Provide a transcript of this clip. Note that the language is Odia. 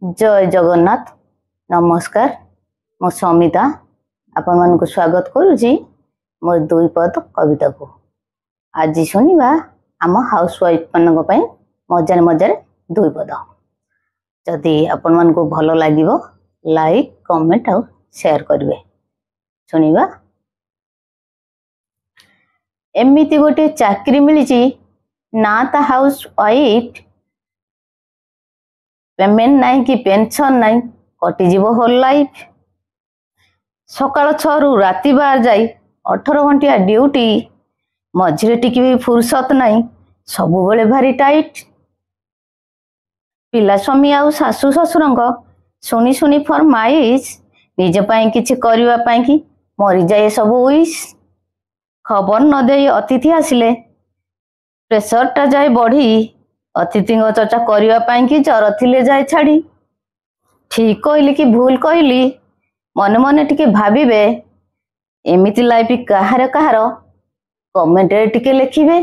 ଜୟ ଜଗନ୍ନାଥ। ନମସ୍କାର, ମୁଁ ସମିତା ଆପଣମାନଙ୍କୁ ସ୍ୱାଗତ କରୁଛି ମୋ ଦୁଇ ପଦ କବିତାକୁ। ଆଜି ଶୁଣିବା ଆମ ହାଉସ୍ ୱାଇଫ୍ ମାନଙ୍କ ପାଇଁ ମଜାରେ ମଜାରେ ଦୁଇ ପଦ। ଯଦି ଆପଣମାନଙ୍କୁ ଭଲ ଲାଗିବ, ଲାଇକ୍, କମେଣ୍ଟ ଆଉ ସେୟାର କରିବେ। ଶୁଣିବା। ଏମିତି ଗୋଟିଏ ଚାକିରି ମିଳିଛି ନା ତା ହାଉସ୍ ୱାଇଫ୍, ପେମେଣ୍ଟ ନାହିଁ କି ପେନସନ୍ ନାହିଁ, କଟିଯିବ ହୋଲ୍ ଲାଇଫ୍। ସକାଳ 6ରୁ ରାତି 12 ଯାଇ 18 ଘଣ୍ଟିଆ ଡ୍ୟୁଟି, ମଝିରେ ଟିକେ ବି ଫୁରସତ ନାହିଁ, ସବୁବେଳେ ଭାରି ଟାଇଟ୍। ପିଲା, ସ୍ୱାମୀ ଆଉ ଶାଶୁ ଶ୍ୱଶୁରଙ୍କ ଶୁଣି ଶୁଣି ଫରମାଇଶ, ନିଜ ପାଇଁ କିଛି କରିବା ପାଇଁ କି ମରିଯାଏ ସବୁ ୱିସ୍। ଖବର ନ ଦେଇ ଅତିଥି ଆସିଲେ ପ୍ରେସରଟା ଯାଏ ବଢି, ଅତିଥିଙ୍କ ଚର୍ଚ୍ଚା କରିବା ପାଇଁ କି ଜର ଥିଲେ ଯାଏ ଛାଡି। ଠିକ କହିଲି କି ଭୁଲ କହିଲି, ମନେ ମନେ ଟିକେ ଭାବିବେ। ଏମିତି ଲାଇଫ କାହାର କାହାର, କମେଣ୍ଟରେ ଟିକେ ଲେଖିବେ।